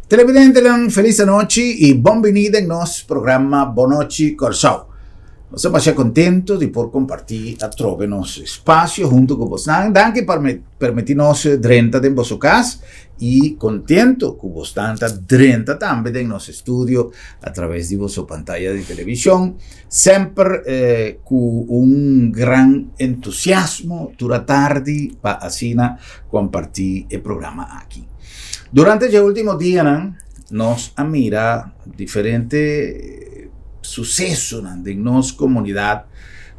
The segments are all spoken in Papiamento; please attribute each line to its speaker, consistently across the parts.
Speaker 1: Televidentenan felis anochi y bon bini den nos programa Bon Nochi Kòrsou. Nos ta masha contento di por comparti atrobe nos espacio hunto cu bosnan. Danki pa permiti nos drenta den boso cas y contento cu bosnan ta drenta tambe den nos estudio a traves di boso pantaya di television. Semper cu un gran entusiasmo tur atardi pa asina comparti e programa aki. Durante dje ultimo dianan nos a mira diferente sucesonan den nos comunidad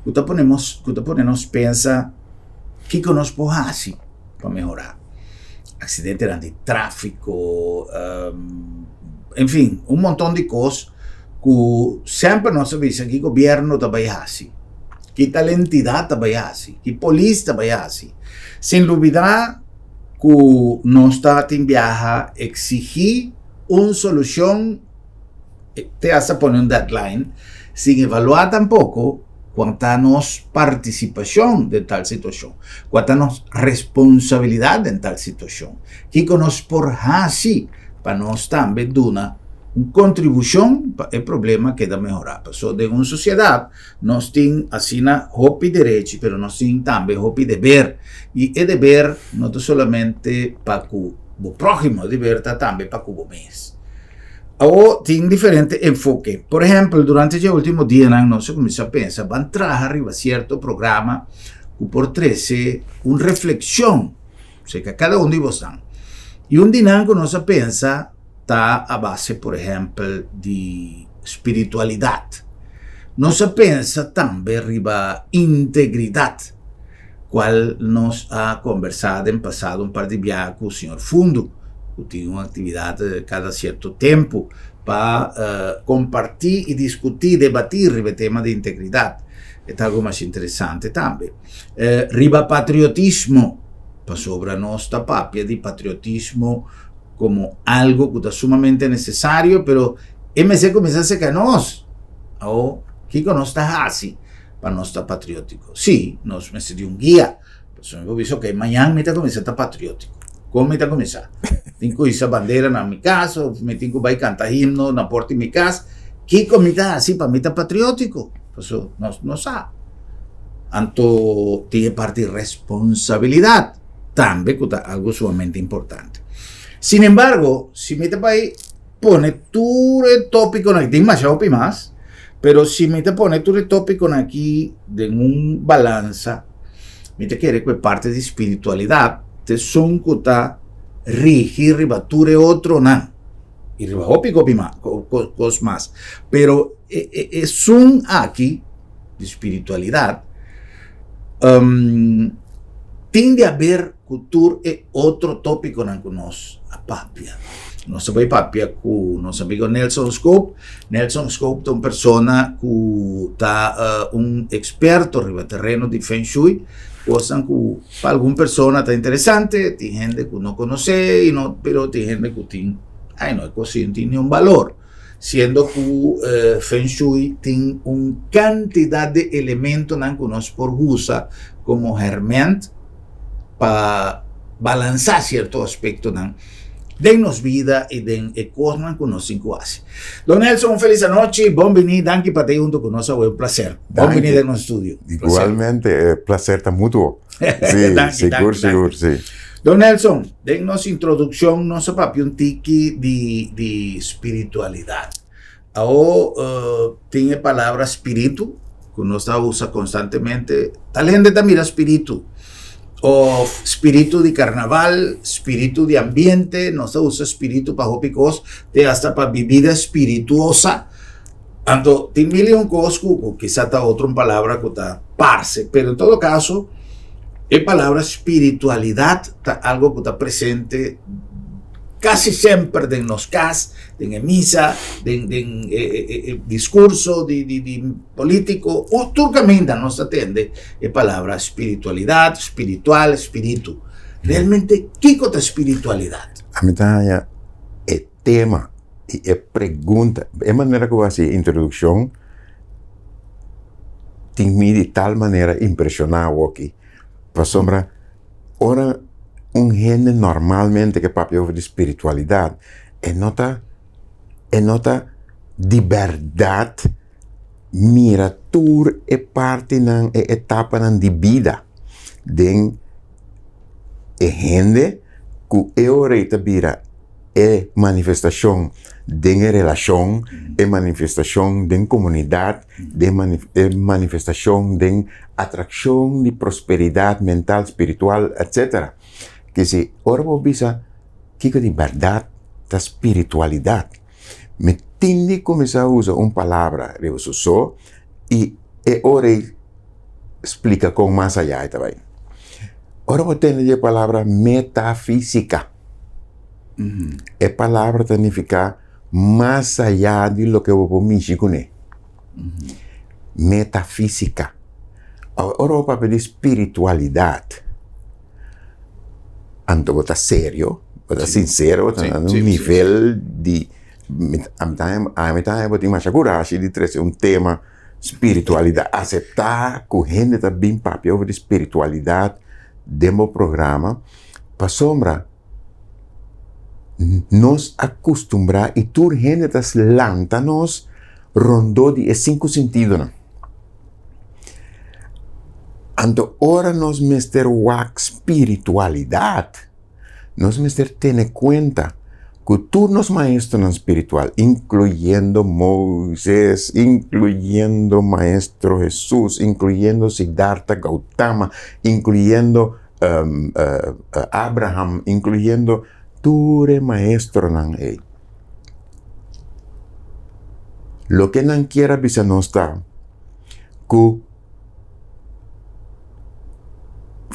Speaker 1: cu ta pone nos cu ta pone nos pensa kico nos por haci pa mehora. Accidentenan di trafico, en fin, un monton di cos ku semper nos a bisa ki gobierno ta bai hasi, ki tal entidat ta bai hasi, ki polis ta bai hasi, sin lubida ku nos ta tin biaha eksihí un solushon te hasta pone un deadline sin evaluá tampoko kua ta nos partisipashon den tal situashon, kua ta nos responsabilidat den tal situashon, kiko nos por hasi pa nos tambe duna un kontribushon pa e problema keda mehorá. Pasobra den un sosiedat nos tin asina hopi derechi pero nos tin tambe hopi deber i e deber no ta solamente pa ku bo próhimo, e deber ta tambe pa ku bo mes. Awor tin diferente enfoke. Por ehèmpel, durante dje último dianan nos a kuminsá pensa ban traha riba sierto programa ku por trese un reflekshon serka kada un di bosnan. I un di nan ku nos a pensa ta a base por ehèmpel di spiritualidat. Nos a pensa tambe riba integridat, kual nos a kombersá den pasado un par di biaha ku señor Fundu, ku tin un aktividat kada sierto tempu pa kompartí i diskutí, debatí riba e tema di integridat. E ta algu mas interesante tambe. Riba patriotismo, pasobra nos ta papia di patriotismo komo algu ku ta sumamente nesesario, pero e mester kuminsá serka nos. Awor, kiko nos ta hasi pa nos ta patriótiko? Sí, nos mester di un guia. Pasobra mi por bisa, ok, mañan mi ta kuminsá ta patriótiko. Kon mi ta kuminsá? Tin ku hisa bandera na mi kas òf mi tin ku bai kanta himno na porta di mi kas? Kiko mi ta hasi pa mi ta patriótiko? Pasobra nos no sa. Anto tin e parti responsabilidat tambe ku ta algu sumamente importante. Sinembargo, si mi ta bai pone tur e tópikonan, tin masha hopi mas, pero si mi ta pone tur e tópikonan aki den un balansa, mi ta kere ku e parti di spiritualidat ta esun ku ta rigi riba tur e otronan i riba hopi hopi mas kos mas, pero esun aki di spiritualidat tin di haber ku tur e otro tópikonan ku nos a papia. Nos ta bai papia ku nos amigo Nelson Scope. Nelson Scope ta un persona ku ta un eksperto riba tereno di Feng Shui, kosnan ku pa algun persona ta interesante, tin hende ku no konosé i no, pero tin hende ku tin, ai no, e kos si no tin niun balor. Siendo ku Feng Shui tin un kantidat di elementonan ku nos por usa komo hèrmènt pa balansá sierto aspektonan den nos bida i den e kosnan ku nos tin ku hasi. Don Nelson, un felis anochi, bon bini, danki pa ta ei huntu ku nos awe, un plaser. Bon bini den nos studio.
Speaker 2: Igualmente, e plaser ta mutuo. Sí,
Speaker 1: Danki,
Speaker 2: sigur,
Speaker 1: danki,
Speaker 2: sigur,
Speaker 1: danki.
Speaker 2: sí.
Speaker 1: Don Nelson, den nos introdukshon nos a papia un tiki di di spiritualidat. Awo tin e palabra spiritu ku nos ta usa konstantemente. Tal hende ta mira spiritu òf spiritu di karnaval, spiritu di ambiente, nos ta usa spiritu pa hopi kos, te asta pa bibida spirituosa. Anto tin mil i un kos ku kisa ta otro un palabra ku ta parse, pero en todo kaso e palabra spiritualidat ta algo ku ta presente kasi semper den nos kas, den e misa, den den e e e diskurso di di di polítiko, tur kaminda nos ta tende e palabra spiritualidat, spiritual, spiritu. Realmente kiko ta spiritualidat?
Speaker 2: Ami ta haña e tema i e pregunta, e manera ku bo hasi e introdukshon tin mi di tal manera impreshoná awoki, pasobra ora un hende normalmente ke papia over di spiritualidat. E no ta, e no ta di bèrdat mira tur e partinan, e etapanan di bida den e hende ku e ora ei ta bira e manifestashon den e relashon, e manifestashon den komunidat, e manifestashon den atrakshon di prosperidat mental, spiritual, etsetera. Kese ora bo bisa kiko di bèrdat ta spiritualidat, mi tin di kuminsá usa un palabra riba su so i e ora ei splika kon mas ayá e ta bai. Ora bo tende di e palabra metafísika, e palabra ta nifiká mas ayá di loke bo por mishi kuné. Metafísika. Ora bo papia di spiritualidat, anto bo ta serio, bo ta sinsero, bo ta na un nivel di, ami ta haña bo tin masha kurashi di trese un tema spiritualidat, aseptá ku hende ta bin papia over di spiritualidat den bo programa, pasobra nos a kustumbrá i tur hende ta lanta nos rondó di e sinku sintidonan. Anto ora nos mester wak spiritualidat, nos mester tene kuenta ku tur nos maestronan spiritual, inkluyendo Moises, inkluyendo Maestro Hesus, inkluyendo Siddhartha Gautama, inkluyendo Abraham, inkluyendo tur e maestronan ei. Loke nan kier a bisa nos ta ku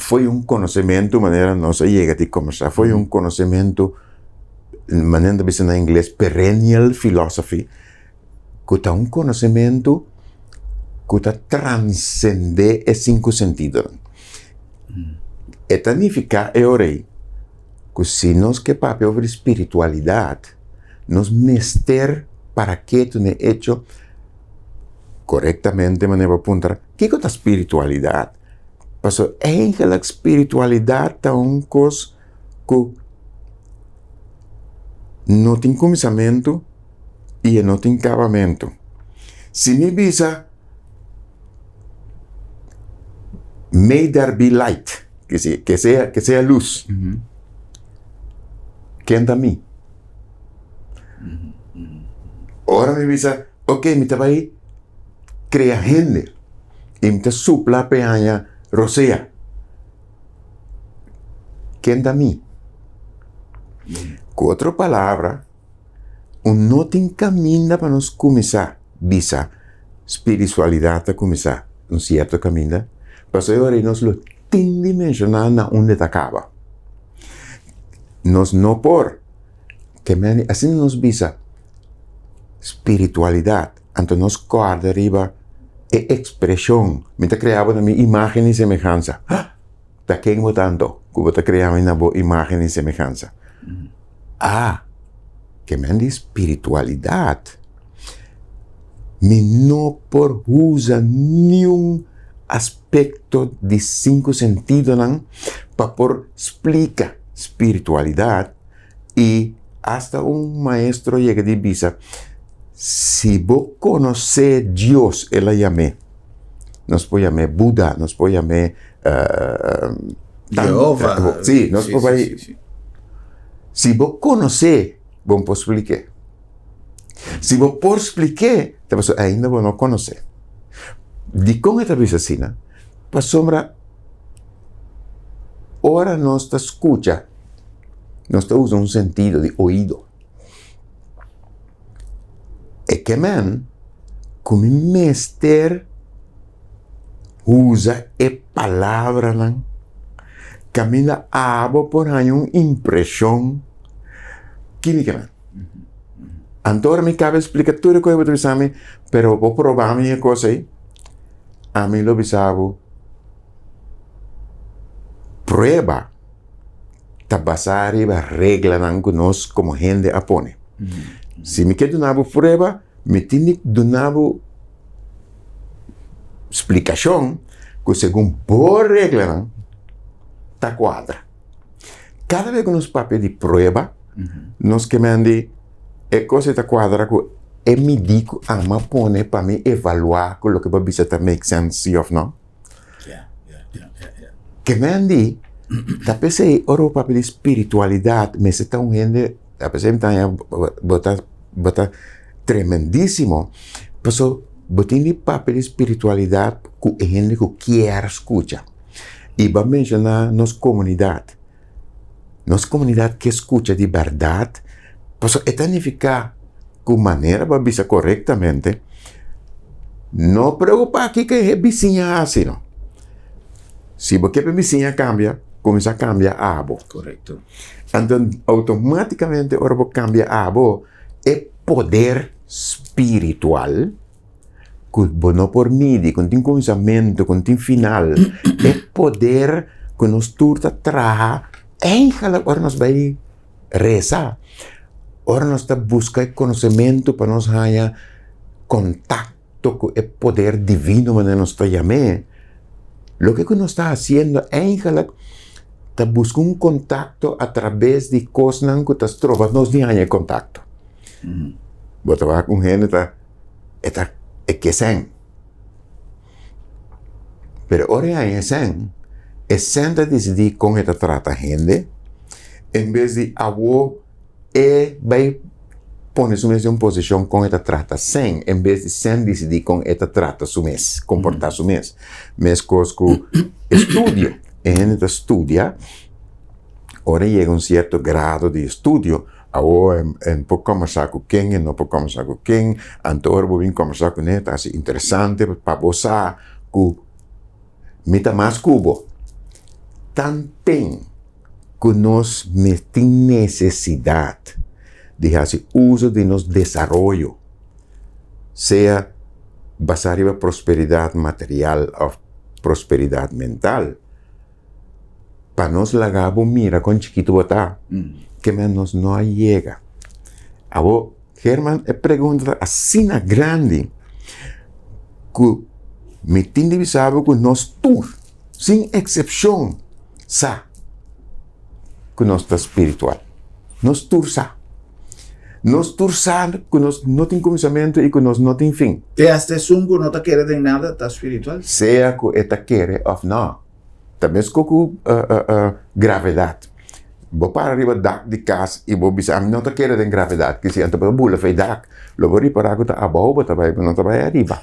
Speaker 2: foi un konosementu manera nos a yega di kombersá, foi un konosementu manera nan ta bisa na ingles perennial philosophy, ku ta un konosementu ku ta transendé e sinku sentidonan. E ta nifiká e ora ei ku si nos ke papia over di spiritualidat, nos mester para ketu na e echo korektamente manera bo a puntra, kiko ta spiritualidat? Pasobra eigenlik spiritualidat ta un kos ku no tin kuminsamentu i e no tin kabamentu. Si mi bisa may there be light, ke sea ke sea ke sea lus, ken ta mi? Ora mi bisa ok mi ta bai krea hende i mi ta supla pa e haña rosea. Ken ta mi? Ku otro palabra, un no tin kaminda pa nos kuminsá bisa spiritualidat ta kuminsá un sierto kaminda, pasobra e ora ei nos lo tin di menshoná na unda ta kaba. Nos no por ke mende asina nos bisa spiritualidat, anto nos kòrda riba e ekspreshon, mi ta krea bo na mi imágen i semehansa. Ta ken bo ta anto ku bo ta krea mi na bo imágen i semehansa? Ah, ke men di spiritualidat. Mi no por usa niun aspekto di sinku sentidonan pa por splika spiritualidat i asta un maestro yega di bisa, si bo konosé Dios, el a yam'é, nos por yam'é Buda, nos por yam'é
Speaker 1: Jehova.
Speaker 2: Sí, nos por bai. Si bo konosé, bo no por splik'é. Si bo por splik'é, ta pasobra ainda bo no konosé. Dikon e ta bisa asina? Pasobra ora nos ta skucha, nos ta usa un sentido di oido. E ke men ku mi mester usa e palabranan kaminda abo por haña un impreshon ki mi ke men. Anto ora mi kaba splika tur e kos bo ta bisa mi, pero bo proba mi e kos ei, ami lo bisa bo prueba ta basá riba reglanan ku nos komo hende a pone. Si mi ke duna bo prueba, mi tin di duna bo splikashon ku segun bo reglanan ta kuadra. Kada bes ku nos papia di prueba, nos ke men di. E kos ei ta kuadra ku e midí ku ami a pone pa mi evaluá ku loke bo a bisa ta make sense sí òf no? Ke men di, ta p'esei ora bo papia di spiritualidat mester ta un hende, a pesar mi ta haña bo ta bo ta tremendísimo, pasobra bo tin di papia di spiritualidat ku e hende ku kier skucha. I bo a menshoná nos komunidat. Nos komunidat ke skucha di bèrdat, pasobra e ta nifiká ku manera bo a bisa korektamente, no preokupá kiko e bisiña a hasi no. Si bo ke pa e bisiña kambia, kuminsá kambia abo.
Speaker 1: Korekto.
Speaker 2: Anto outomátikamente ora bo kambia abo, e poder spiritual ku bo no por midi, ku no tin kuminsamentu, ku no tin final, e poder ku nos tur ta traha eigenlijk ora nos bai resa, ora nos ta buska e konosementu pa nos haña kontakto ku e poder divino manera nos ta yam'é, loke ku nos ta hasiendo eigenlijk ta buska un kontakto atrabes di kosnan ku ta stroba nos di haña e kontakto. Bo ta wak un hende ta e ta e ke sèn. Pero ora e haña e sèn, e sèn ta disidí kon e ta trata hende en bes di awo e bai pone su mes den un posishon kon e ta trata sèn en bes di sèn disidí kon e ta trata su mes, komportá su mes. Meskos ku estudio, e hende ta studia, ora e yega un sierto grado di estudio, Awor e por kombersá ku ken, e no por kombersá ku ken. Anto ora bo bin kombersá kuné ta hasi interesante pa bo sa ku mi ta mas ku bo. Tanten ku nos tin nesesidat di hasi uso di nos desaroyo, sea basá riba prosperidat material òf prosperidat mental, Pa nos laga bo mira kon chikitu bo ta, ke men nos no a yega. Abo, Herman, e pregunta ta asina grandi ku mi tin di bisa bo ku nos tur, sin eksepshon, sa ku nos ta spiritual. Nos tur sa. Nos tur sa ku nos no tin kuminsamentu i ku nos no tin fin.
Speaker 1: Te hasta esun ku no ta kere den nada ta spiritual?
Speaker 2: Sea ku e ta kere òf nò. Ta meskos ku gravedat. Bo para riba dak di kas i bo bisa ami no ta kere den gravedat, kisi anto bo ta bula for e dak, lo bo ripará ku ta abou bo ta bai, bo no ta bai ariba.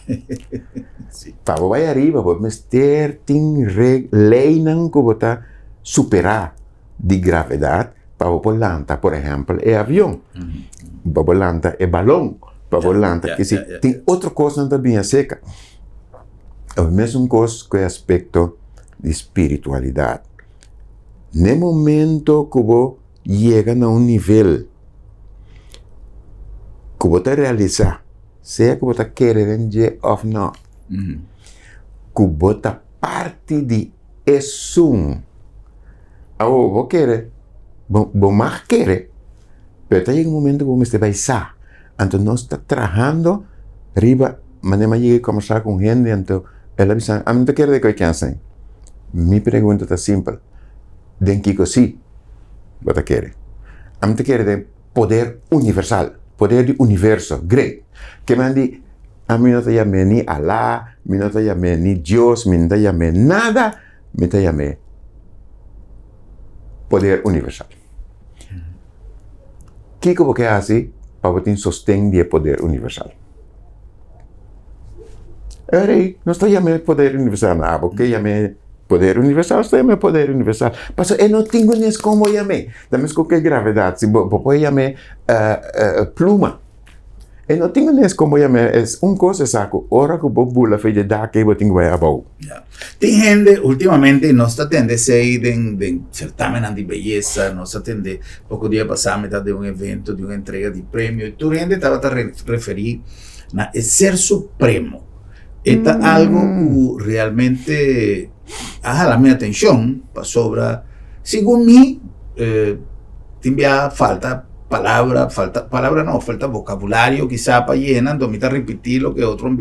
Speaker 2: Pa bo bai ariba bo mester tin leinan ku bo ta superá di gravedat pa bo por lanta por ehèmpel e avion, pa bo lanta e balon, pa bo lanta kisi tin otro kosnan ta bini aserka. E mesun kos ku e aspekto di spiritualidat. N'e momento ku bo yega na un nivel ku bo ta realisá, sea ku bo ta kere den dje òf nò, ku bo ta parti di esun. Awor bo kere, bo mag kere, pero ta yega un momento ku bo mester bai sa. Anto nos ta trahando riba manera mi a yega kombersá ku un hende anto el a bisa ami no ta kere di koe kèns ei. Mi pregunta ta simpel, den kiko si bo ta kere? Ami ta kere den poder universal, poder di universo, great. Ke men di ami no ta yam'é ni Alá, mi no ta yam'é ni Dios, mi no ta yam'é nada, mi ta yam'é poder universal. Kiko bo ke hasi pa bo tin sosten di e poder universal? E rei, nos ta yam'é poder universal. Na abo ke yam'é poder universal, nos ta yam'é poder universal. Pasobra e no tin ku nes kon bo yam'é. Ta meskos ku e gravedat. Si bo por yam'é pluma. E no tin nes kon bo yam'é. Es un kos e sa ku ora ku bo bula for di e dak ei bo tin ku bai abou.
Speaker 1: Ya. Tin hende ultimamente nos ta tende esei den den certamennan di beyesa, nos ta tende poko dia pasá mi ta den un evento di un entrega di premio i tur hende tabata referí na e ser supremo. E ta algo ku realmente a hala mi atenshon pasobra segun mi tin bia falta palabra, falta palabra no, falta vocabulario kisa pa yena, anto mi ta ripití loke otro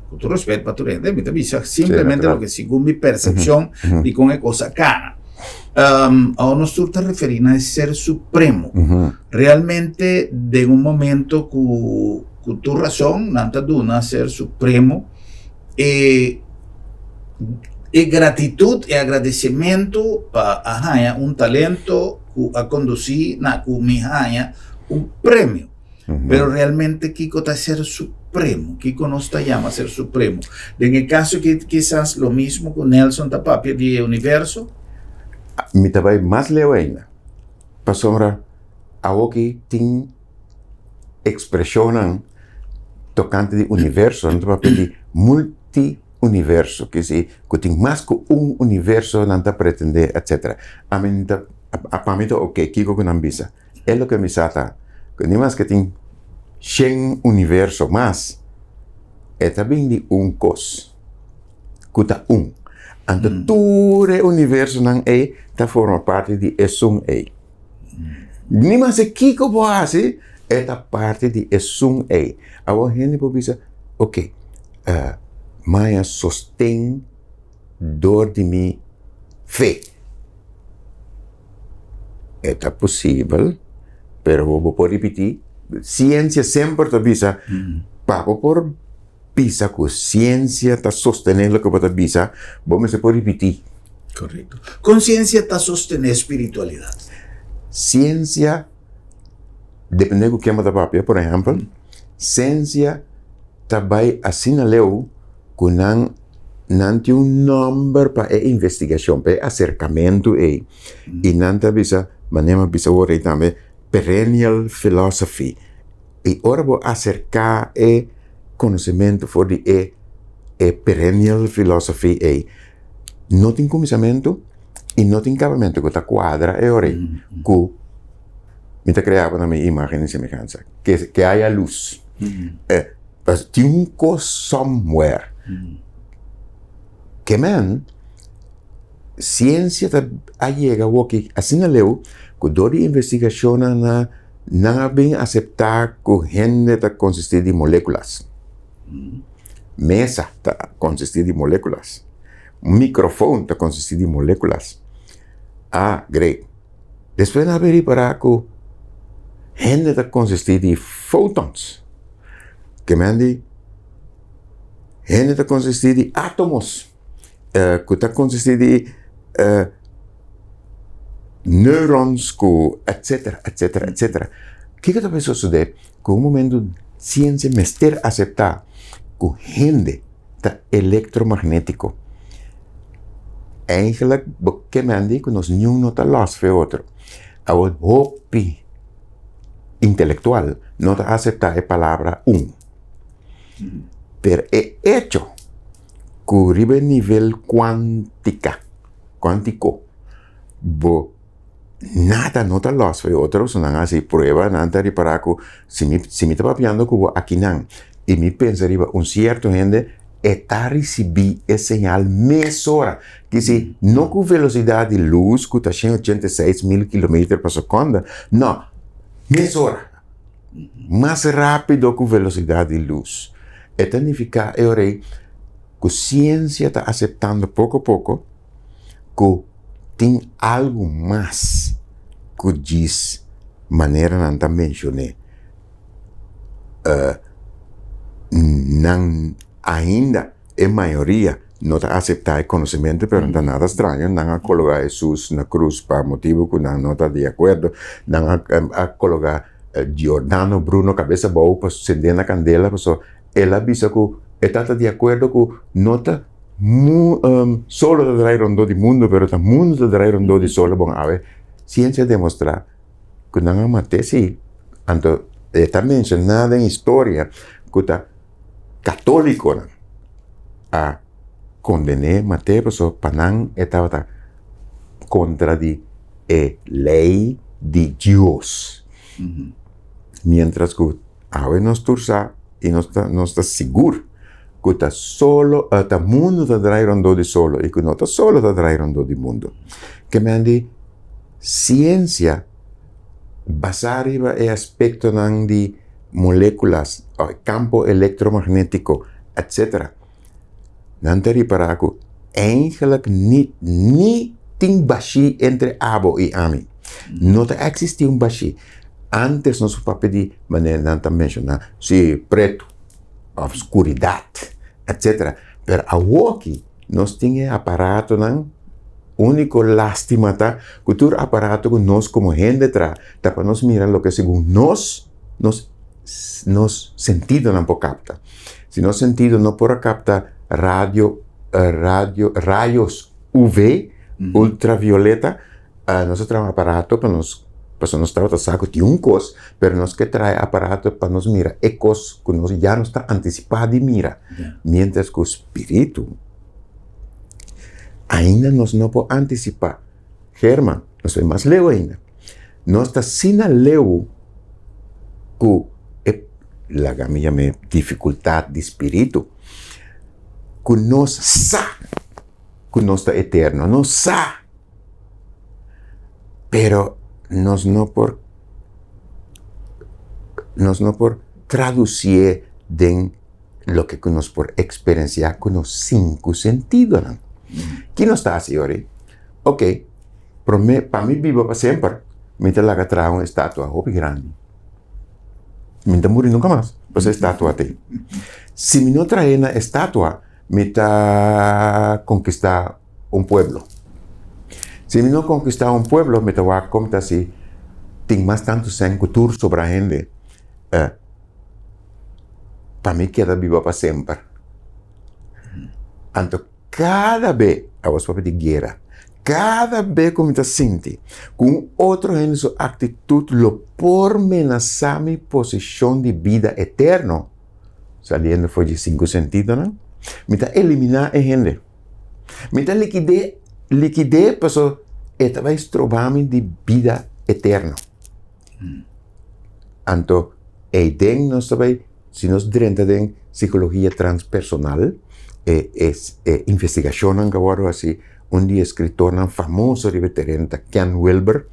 Speaker 1: Ku tur respet pa tur hende, mi ta bisa simplemente loke segun mi persepshon di kon e kos a kana. Awor nos tur ta referí na e Ser Supremo. Realmente den un momento ku ku tur rason nan ta duna Ser Supremo e e gratitut, e agradesimentu pa a haña un talento ku a kondusí na ku mi haña un premio. Pero realmente kiko ta Ser Supremo? Kiko nos ta yama Ser Supremo? Den e kaso aki kisas lo mismo ku Nelson ta papia di e universo?
Speaker 2: Mi ta bai mas leu ainda, pasobra awoki tin ekspreshonnan tokante di universo, nan ta papia di multi-universo, ke si ku tin mas ku un universo nan ta pretendé etsetera. Ami ta, pa mi ta oke kiko ku nan bisa. E loke mi sa ta ku ni maske tin shen universo mas, e ta bin di un kos ku ta un. Anto tur e universonan ei ta forma parti di esun ei. Ni maske kiko bo hasi, e ta parti di esun ei. Awor hende por bisa, oke, maya sosten dor di mi fe. E ta posibel, pero bo bo por ripití. Siensia semper ta bisa, pa bo por bisa ku siensia ta sostené loke bo ta bisa, bo mester por ripití.
Speaker 1: Korekto. Kon siensia ta sostené spiritualidat?
Speaker 2: Siensia, dependé ku ken bo ta papia, por ehèmpel, siensia ta bai asina leu ku nan nan tin un nòmber pa e investigashon, pa e aserkamentu ei. I nan ta bisa, manera mi a bisa awor ei tambe, perennial philosophy. I ora bo aserká e konosementu for di e e perennial philosophy ei, no tin kuminsamentu i no tin kabamentu ku ta kuadra e ora ei ku mi ta krea bo na mi imagen i semehansa, ke haya lus. Pas tin un kos somewhere. Ke men, siensia ta a yega awoki asina leu ku dor di investigashonnan na nan a bin aseptá ku hende ta konsistí di molekulas. Mesa ta konsistí di molekulas. Mikrofon ta konsistí di molekulas. Ah, great. Despues nan a bin ripará ku hende ta konsistí di fotons. Ke men di hende ta konsistí di átomos ku ta konsistí di neurons ku etsetera, etsetera, etsetera. Kiko ta bai sosodé? Ku un momentu siensia mester aseptá ku hende ta elektromagnétiko. Eigenlijk bo ke men di ku nos niun no ta lòs for e otro. Awor hopi intelektual no ta aseptá e palabra un. Pero e echo ku riba e nivel kuantika, kuantiko, bo nada no ta lòs for e otro, so nan a hasi prueba, nan ta ripará ku si mi si mi ta papiando ku bo akinan i mi pensa riba un sierto hende, e ta risibí e señal mesora. Kisi no ku velosidat di lus ku ta shen ochenta i seis mil kilometer pa sekonda, no, mesora, mas rápido ku velosidat di lus. E ta nifiká e ora ei ku siensia ta aseptando poko poko ku tin algu mas ku djis manera nan ta menshon'é. Nan ainda e mayoria no ta aseptá e konosementu, pero no ta nada straño. Nan a kologá Hesus na krus pa motibu ku nan no ta di akuerdo. Nan a kologá Giordano Bruno kabes abou pa sendé na kandela pasobra el a bisa ku e tabata di akuerdo ku no ta solo ta drai rondó di mundu pero ta mundu ta drai rondó di solo. Bon awe siensia a demostrá ku nan a mat'é si. Anto e ta menshoná den historia ku ta katólikonan a konden'é mat'é pasobra pa nan e tabata kontra di e lei di Dios. Miéntras ku awe nos tur sa i nos ta nos ta sigur ku ta solo ta mundu ta drai rondó di solo i ku no ta solo ta drai rondó di mundu. Ke men di siensia basá riba e aspektonan di molekulas, kampo elektromagnétiko, etsetera, nan ta ripará ku eigentlik ni ni. tin bashí entre abo i ami. No ta eksistí un bashí. Antes nos papia di manera nan ta menshoná, si, pretu òf skuridat, etsetera. Pero awoki nos tin e aparatonan, úniko lástima ta ku tur aparato ku nos komo hende traha ta pa nos mira loke segun nos, nos, nos sentidonan por kapta. Si nos sentido no por a kapta radio, radio, rayos UV, ultravioleta, nos a traha un aparato pa nos, pasobra nos tabata sa ku tin un kos, pero nos ke traha e aparato pa nos mira e kos ku nos ya nos ta antisipá di mira. Miéntras ku spiritu ainda nos no por antisipá. German, nos ta bai mas leu ainda. Nos ta asina leu ku e, laga mi yam'é difikultat di spiritu, ku nos sa ku nos ta eterno. Nos sa! Pero nos no por, nos no por traducié den loke ku nos por eksperensiá ku nos sinku sentidonan. Ki nos ta hasi ora? Ok, promé pa mi biba pa semper, mi ta laga traha un estatua hopi grandi. Mi no ta muri nunka mas, pasobra e estatua t'ei. Si mi no trahe na estatua, mi ta konkistá un pueblo. Si mi no konkistá un pueblo, mi ta wak kon ta si tin mas tantu sèn ku tur sobra hende pa mi keda biba pa semper. Anto kada be, abos papia di guera, kada be ku mi ta sinti ku un otro hende su aktitut lo por menasá mi posishon di bida eterno, saliendo for di sinku sentidonan, mi ta eliminá e hende. Mi ta likid'é, likid'é pasobra e ta bai stroba mi di bida eterno. Anto eiden nos ta bai, si nos drenta den psikologia transpersonal, e e investigashonnan ku a wòrdu hasi, un di e eskritornan famoso riba e tereno ta Ken Wilber,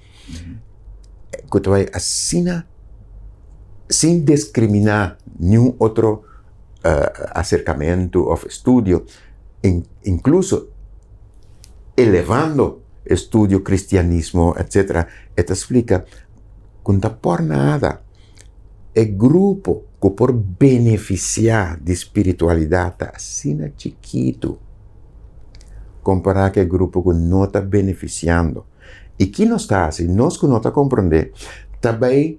Speaker 2: ku ta bai asina sin diskriminá niun otro aserkamentu òf estudio, inkluso elevando estudio kristianismo etcetera, e ta splika ku no ta por nada e grupo ku por benefisiá di spiritualidat ta asina chikitu kompará ku e grupo ku no ta benefisiando. I ki nos ta hasi? Nos ku no ta komprondé ta bai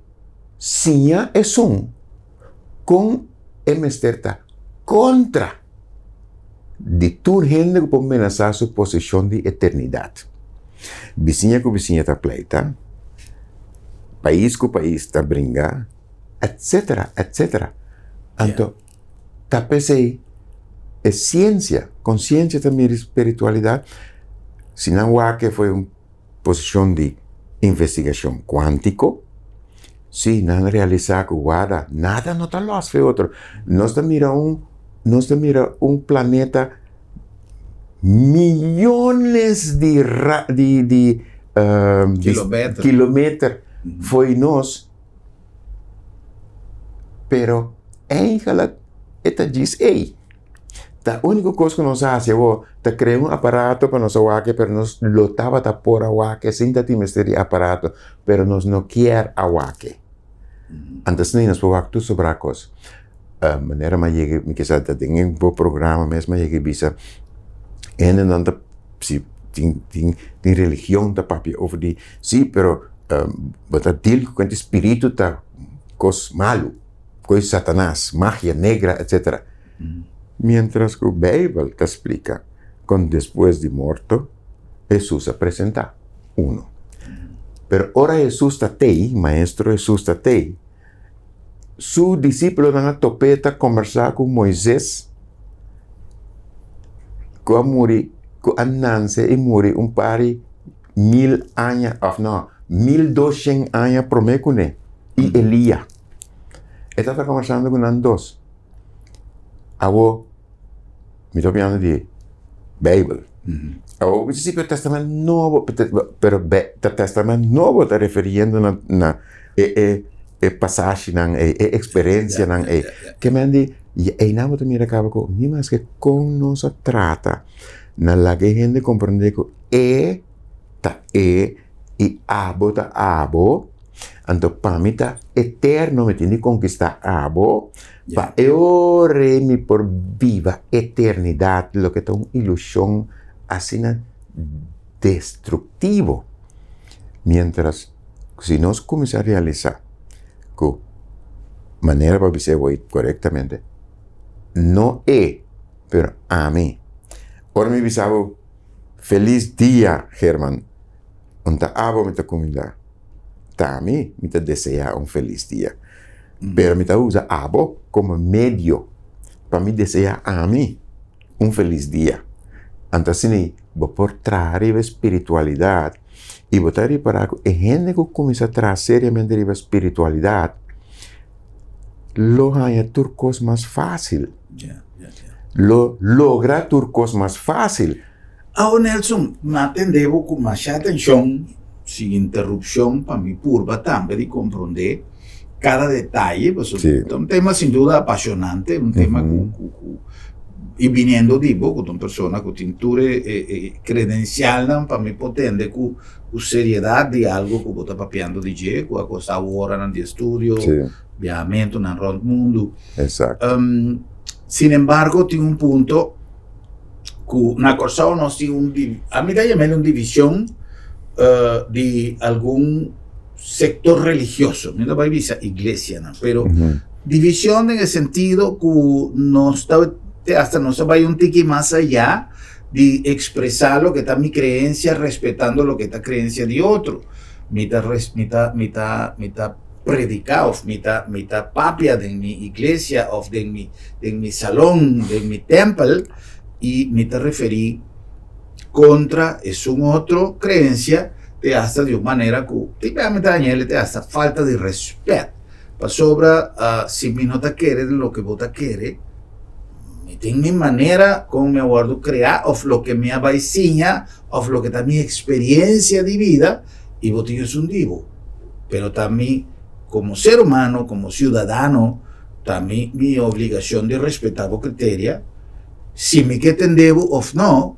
Speaker 2: siña esun kon e mester ta kontra di tur hende ku por menasá su posishon di eternidat. Bisiña ku bisiña ta pleita, pais ku pais ta bringa, etsetera, etsetera. Anto, ta p'esei e siensia, konsiensia ta mira spiritualidat, si nan wak e foi un posishon di investigashon kuántiko, si nan realisá ku wada nada no ta lòs for e otro. Nos ta mira un, nos ta mira un planeta miyones di ra di di
Speaker 1: Kilometer.
Speaker 2: kilometer for nos, pero eigenlijk e ta djis ei. Ta úniko kos ku nos a hasi awor ta krea un aparato pa nos a wak pero nos lo tabata por a wak sin ta tin mester di aparato pero nos no kier a wak. Anto asina nos por wak tur sobrá kos. Manera mi a yega mi kisa ta den e bo programa mes mi a yega bisa hendenan ta si tin tin tin religion ta papia over di si pero bo ta deal ku kuantu spiritu ta kos malu. Koe Satanas, magia negra, etc. Mientras ku Beibel ta splika kon despues di morto Hesus a presentá, uno. Pero ora Hesus ta tei, Maestro Hesus ta tei, su disípulonan a top'é ta kombersá ku Moises ku a muri, ku a nanse i muri un par di mil aña, òf no, 1200 aña promé kuné, i Elia. E tabata kombersando ku nan dos. Awor, mi ta papiando di Beibel. Awor, bo bisa si pero Tèstamènt Nobo, pero Tèstamènt Nobo ta referiendo na na e e e pasashinan ei, e eksperensianan ei. Ke men di, einan bo ta mira kaba ku ni maske kon nos a trata na laga e hende komprendé ku e. ta e i abo ta abo, anto pa mi ta eterno mi tin di konkistá abo pa e ora ei mi por biba eternidat, loke ta un ilushon asina destruktivo. Miéntras si nos kuminsá realisá ku manera pa bis'é awor korektamente, no e pero ami. Ora mi bisa bo felis dia Herman, un ta abo mi ta kumindá, ta ami mi ta deseá un felis dia. Pero mi ta usa abo komo medio pa mi deseá ami un felis dia. Anto asina bo por traha riba e spiritualidat i bo ta ripará ku e hende ku kuminsá traha seriamente riba spiritualidat lo haña tur kos mas fásil. Lo logra tur kos mas fásil.
Speaker 1: Awo Nelson, mi a tende bo ku masha atenshon, sin interupshon, pa mi purba tambe di komprondé kada detaye, pasobra ta un tema sin duda apashonante, un tema ku ku ku i biniendo di bo ku ta un persona ku tin tur e e kredensialnan pa mi por tende ku ku seriedat di algu ku bo ta papiando di dje, ku a kosta bo oranan di estudio, biahamentunan rònt mundu. Sin embargo tin un punto ku na Kòrsou nos tin un ami ta yam'el un divishon di algun sektor religioso, mi no bai bisa iglesianan, pero divishon den e sentido ku nos ta te asta nos ta bai un tiki mas ayá di ekspresá loke ta mi kreensia respetando loke ta kreensia di otro. Mi ta mi ta mi ta mi ta prediká òf mi ta mi ta papia den mi iglesia òf den mi den mi salon, den mi tèmpel i mi ta referí kontra esun otro kreensia te asta di un manera ku tipicamente ta haña te asta falta di rèspèt pasobra si mi no ta kere den loke bo ta kere mi tin mi manera kon mi a wòrdu kreá òf loke mi a bai siña òf loke ta mi eksperiencia di bida i bo tin esun di bo. Pero ta mi komo ser humano, komo siudadano, ta mi mi obligashon di respetá bo kriteria, si mi ke tende bo òf no,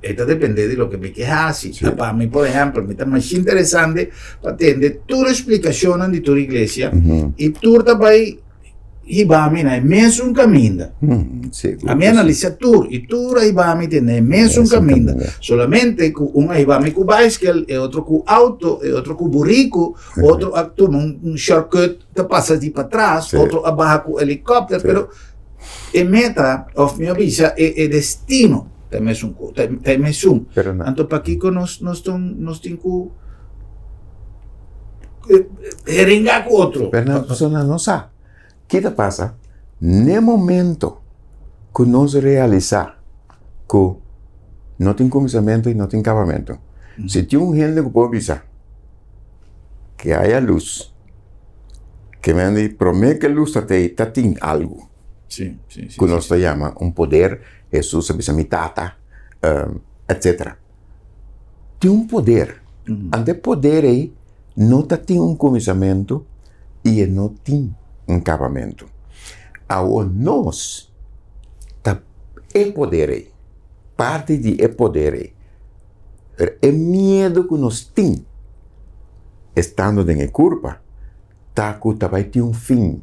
Speaker 1: e ta dependé di loke mi ke hasi. Ta pa mi, por ehèmpel, mi ta masha interesante pa tende tur e splikashonnan di tur iglesia i tur ta bai hiba mi na e mesun kaminda. Ami a analisa tur i tur a hiba mi te na e mesun kaminda. Solamente ku un a hiba mi ku baiskel, e otro ku auto, e otro ku buriku, otro a tuma un shortcut ta pasa di patras, otro a baha ku helikòpter, pero e meta òf mi a bisa e e destino ta e mesun ku ta e mesun. Anto pakiko nos nos nos tin ku heringa ku otro.
Speaker 2: Pero nan persona no sa. Ki ta pasa? N'e momento ku nos realisá ku no tin kuminsamentu i no tin kabamentu. Si tin un hende ku por bisa ke haya lus, ke men di promé ke lus ta tei ta tin algu ku nos ta yama un poder, Hesus a bisa mi tata, etsetera. Tin un poder. Anto e poder ei no ta tin un kuminsamentu i e no tin un kabamentu. Awor nos ta e poder ei, parti di e poder ei. Pero e miedu ku nos tin estando den e kurpa ta ku ta bai tin un fin.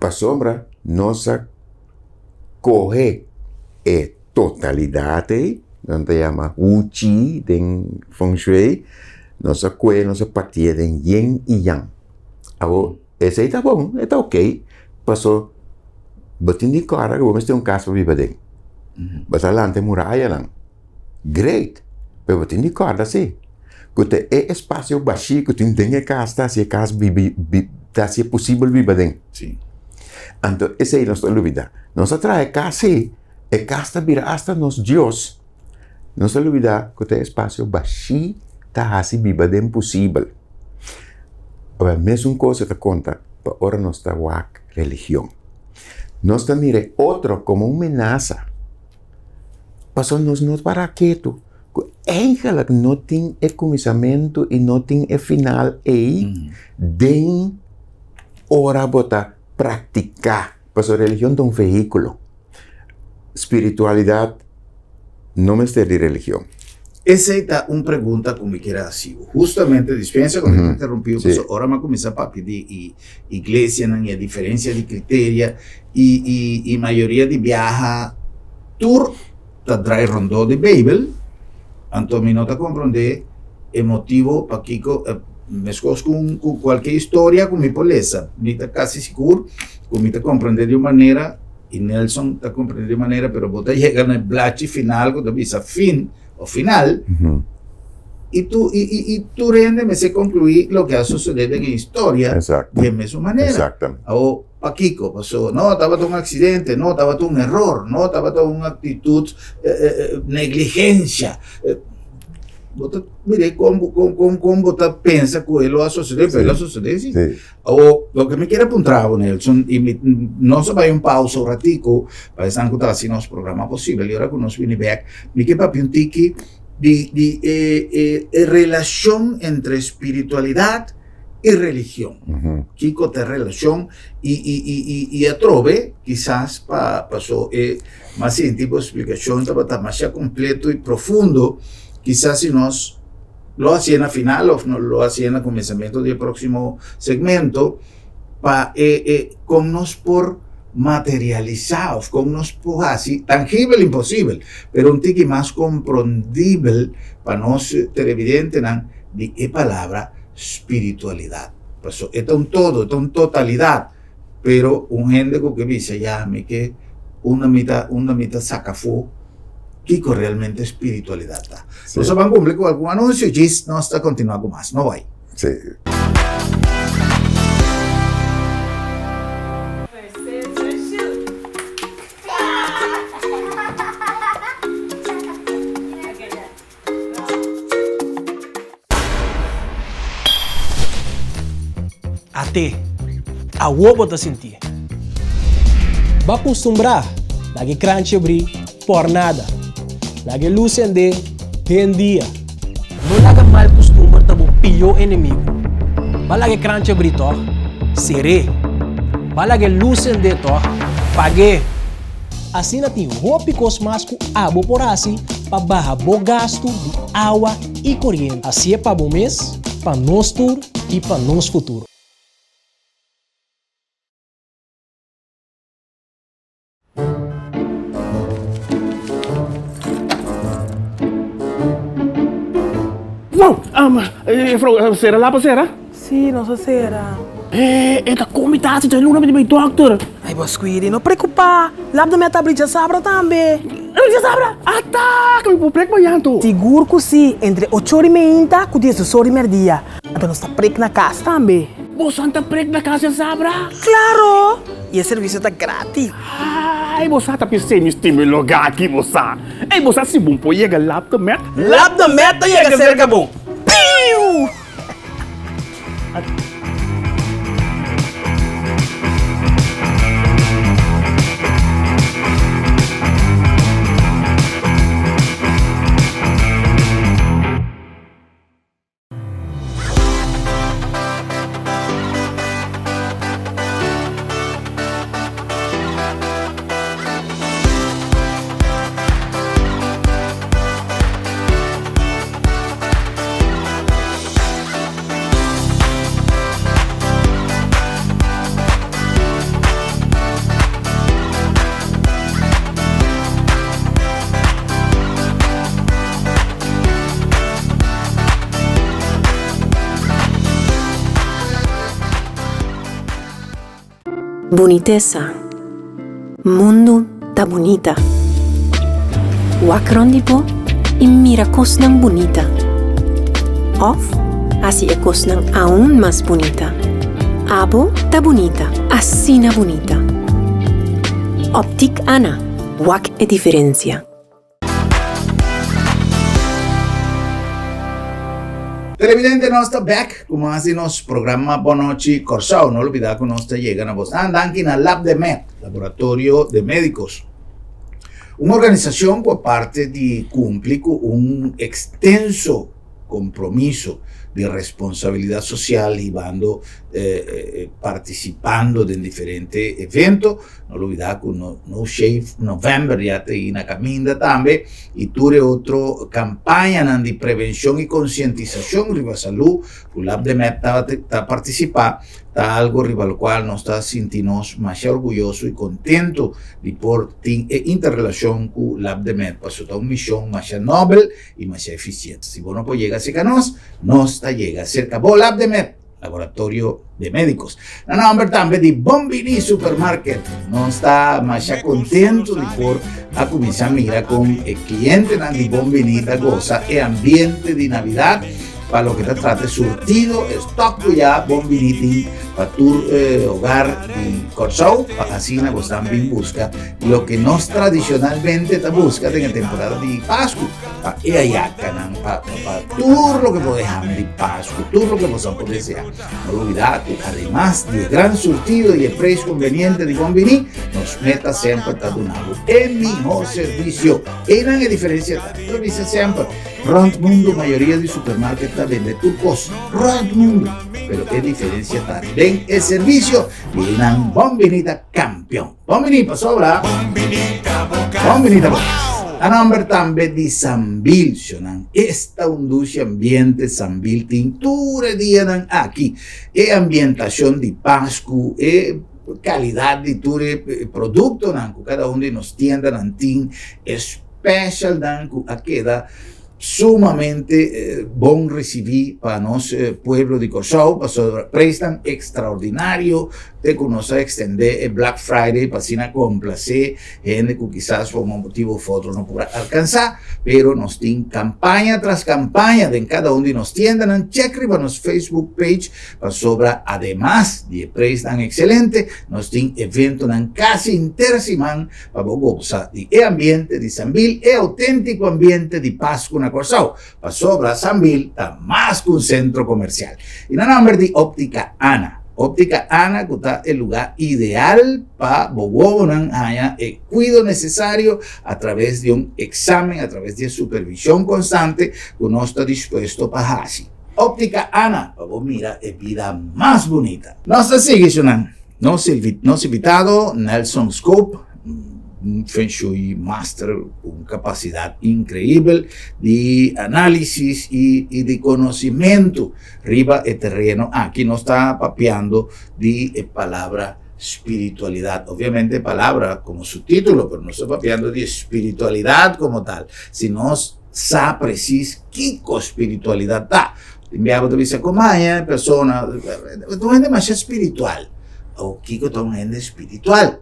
Speaker 2: Pasobra nos a kohe e totalidat ei, nan ta yama Wu Chi den Feng Shui, nos a kohe nos a partié den yin i yang. Awor, esei ta bon, e ta okey, paso bo tin di kòrda ku bo mester un kas pa biba aden. Bo ta lanta e murayanan, great, pero bo tin di kòrda si ku ta e espasio bashí ku tin den e kas ta hasi e kas bibi ta hasi e posibel biba aden. Anto esei nos ta lubida. Nos a traha e kas si, e kas ta bira asta nos Dios. Nos ta lubida ku ta e espasio bashí ta hasi biba aden posibel. Awor, mesun kos e ta konta pa ora nos ta wak religion. Nos ta mira e otro komo un menasa, pasobra nos no para ketu ku eigenlijk no tin e kuminsamentu i no tin e final ei den ora bo ta praktiká, pasobra religion ta un vehíkulo. Spiritualidat. no mester di religion.
Speaker 1: Esei ta un pregunta ku mi kier a hasi bo. Hustamente, dispensa ku mi ta interumpi bo, pasobra ora mi a kuminsá papia di e iglesianan i e diferensia di kriteria i i mayoria di biaha tur ta drai rondó di Beibel, anto mi no ta komprondé e motibo pakiko, meskos ku ku kualke historia ku mi por lesa, mi ta kasi sigur ku mi ta komprondé di un manera I Nelson ta comprende di manera, pero bo ta yega na e blachi final ku ta bisa fin o final. I tu i i i tur hende mester concluí loke a sosodé den e historia
Speaker 2: Exacto.
Speaker 1: di e mesun manera.
Speaker 2: Exactamente.
Speaker 1: Awor, pakiko? Paso no tabata un accidente, no tabata un error, no tabata un actitud negligencia. Bo ta mira kon kon kon kon bo ta pensa ku e lo a sosodé, pero e lo a sosodé si.
Speaker 2: Sí.
Speaker 1: Awor, loke mi kier a puntra bo, Nelson, i mi, nos a bai un pausa un ratico pa esnan ku ta hasi nos programa posibel, i ora ku nos bini bek, mi ke papia un tiki di, di e, e, e relashon entre spiritualidat i religion. Kiko ta e relashon? I, i, i, i, i atrobe, kisas pa, paso e mas sinti bo splikashon tabata masha kompleto i profundo, kisas si nos Lo hasié na final of no lo hasié na kuminsamentu di e próksimo segmento pa e e kon nos por materialisá of kon nos por hasi tangibel imposibel pero un tiki mas komprondibel pa nos televidentenan di e palabra spiritualidat. Paso e ta un todo, e ta un totalidat pero un hende ku ke bisa ya mi ke unda mi ta unda mi ta saka afó. Kiko realmente spiritualidad ta?
Speaker 2: Sí.
Speaker 1: Nos a ban cumpli cu algun anuncio, djis nos ta continua cu mas. No bay.
Speaker 2: Sí.
Speaker 3: At'é, awor bo ta sintié. Bo a kustumbrá laga e kranchi abrí por nada. Laga e lus sendé den dia. No laga mal kustumber ta bo pió enemigu. Bo a laga e kranchi abrí tòg? Ser'é. Bo a laga e lus sendé tòg? Pag'é. Asina tin hopi kos mas ku abo por hasi pa baha bo gastu di awa i koriente. Hasié pa bo mes, pa nos tur i pa nos futuro.
Speaker 4: Wow! Juffrouw, sera lapa sera?
Speaker 5: Sí, nos a sera.
Speaker 4: Eh, e ta kon mi ta hasi dje luna mi ta bai dokter.
Speaker 5: Ay, bo Squidi, no preokupá. Lap de mi a ta abri djasabra tambe.
Speaker 4: Abri djasabra? Ata! Ke mi por prek mañan anto?
Speaker 5: Sigur ku sí, entre ocho ora i meinta ku diesdos ora i merdia. Anto nos ta prek na kas tambe.
Speaker 4: Boso ta prek na kas djasabra?
Speaker 5: Klaro! I e servisio ta gratis.
Speaker 4: Ay, bo sa ta p'esei mi stima e lugá aki, bo sa. Ey, bo sa si bon por yega Lap de Met?
Speaker 5: Lap de Met ta yega serka bo. Piu!
Speaker 6: Bunitesa. Mundu ta bunita. Wak rond di bo i mira kosnan bunita. Òf hasi e kosnan aun mas bunita. Abo ta bunita, asina bunita. Optik Ana, wak e diferensia.
Speaker 1: Televidente nos ta bek ku mas di nos programa Bon Nochi Kòrsou. No lubidá ku nos ta yega na bosnan danki na Labdemed, Laboratorio de Médicos. Un organisashon ku aparte di kumpli ku un ekstenso kompromiso. di responsabilidat sosial hibando partisipando den diferente evento. No lubida ku No Shave November ya ta na kaminda tambe i tur e otro kampañanan di prevenshon i konsientisashon riba salú ku Labdemed ta partisipá ta algo riba lokual nos ta sinti nos masha orguyoso i kontentu di por tin e interrelashon ku Labdemed pasobra ta un mishon masha nobel i masha efisiente. Si bo no por yega serka nos, nos ta yega serka bo. Labdemed, Laboratorio de Médicos. Na nomber tambe di Bon Bini Supermarket, nos ta masha kontentu di por a kuminsá mira kon e klientenan di Bon Bini ta gosa e ambiente di Navidat pa loke ta trata e surtido, e stòk ku ya Bon Bini tin pa tur hogar di Kòrsou, pa asina bo stan bin buska Loke nos tradicionalmente ta busca den e temporada di Pascu, pa e ayacanan, pa pa tur loke bo dehame di Pascu, tur loke bo sa por desea. No lubida cu ademas di e gran surtido y e prijs conveniente di Bon Bini, nos meta semper ta duna bo e miho servicio. Eynan e diferencia ta. Mi ta bisa semper, rond mundo mayoria di supermarket ta bende tur cos, rond mundo, pero e diferencia ta den e servicio y eynan Bon Bini ta campeon. Bon bini pasobra. Bon bini ta bo kas. Bon bini ta bo kas. A nomber tambe di Sambil shonan. Esta un dushi ambiente Sambil tin tur e dianan aki. E ambientacion di Pascu, e calidad di tur e productonan cu cada un di nos tiendanan tin, e specialnan cu a keda sumamente bon ricibi pa nos pueblo di Corsou pasobra prijsnan extraordinario te cu nos a extende e Black Friday pa asina complace hende cu kisas pa un motibo of otro no por a alcansa pero nos tin campaña tras campaña den cada un di nos tiendanan check riba nos Facebook page pasobra ademas di e prijsnan excelente nos tin eventonan casi henter siman Pa bo gosa di e ambiente di Sambil, e auténtiko ambiente di Pasku na Kòrsou, pasobra Sambil ta mas ku un sentro komersial. I na nòmber di Óptica Ana. Óptica Ana ku ta e lugá ideal pa bo wowonan haña e kuido nesesario a traves di un eksamen, a traves di e supervishon konstante ku nos ta dispuesto pa hasi. Óptica Ana, pa bo mira e bida mas bunita. Nos ta sigui, shunan. Nos nos invitado Nelson Scope, un Feng Shui master ku un kapasidat inkreibel di análisis i i di konosimentu riba e tereno aki. Nos ta papiando di e palabra spiritualidat. Obviamente e palabra komo su título, pero nos ta papiando di spiritualidat komo tal. Si nos sa presis kiko spiritualidat ta. Tin bia bo ta bisa ku maña e persona ta un hende masha spiritual. Awor kiko ta un hende spiritual?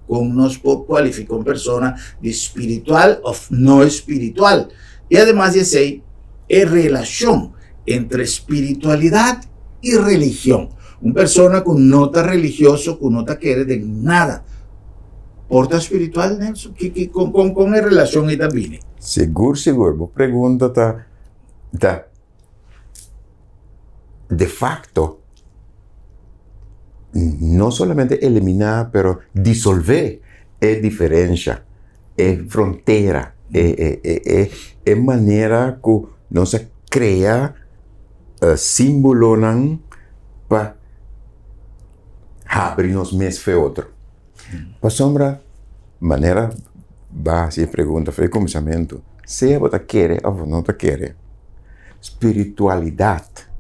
Speaker 1: Kon nos por kualifika un persona di spiritual òf no spiritual? I ademas di esei e relashon entre spiritualidat i religion. Un persona ku no ta religioso, ku no ta kere den nada, por ta spiritual, Nelson? Ki, kon, kon, kon e relashon ei ta bini?
Speaker 2: Sigur, sigur. Bo pregunta ta, ta de facto no solamente eliminá pero disolvé e diferensha, e frontera, e e e e e manera ku nos a krea símbolonan pa habri nos mes fe otro. Pasobra manera bo a hasi e pregunta for e kuminsamentu, sea bo ta kere òf bo no ta kere, spiritualidat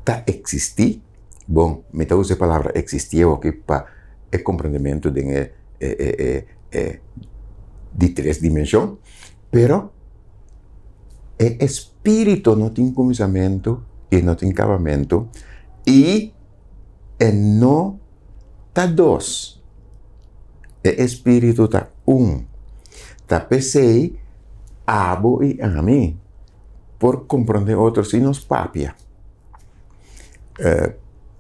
Speaker 2: ta eksistí? Bon, mi ta usa e palabra eksistí awoki pa e komprendementu den e e e di tres dimenshon, pero e espíritu no tin kuminsamentu i no tin kabamentu i E no ta dos. E Espíritu ta un. Ta p'esei abo i ami por komprondé otro si nos papia.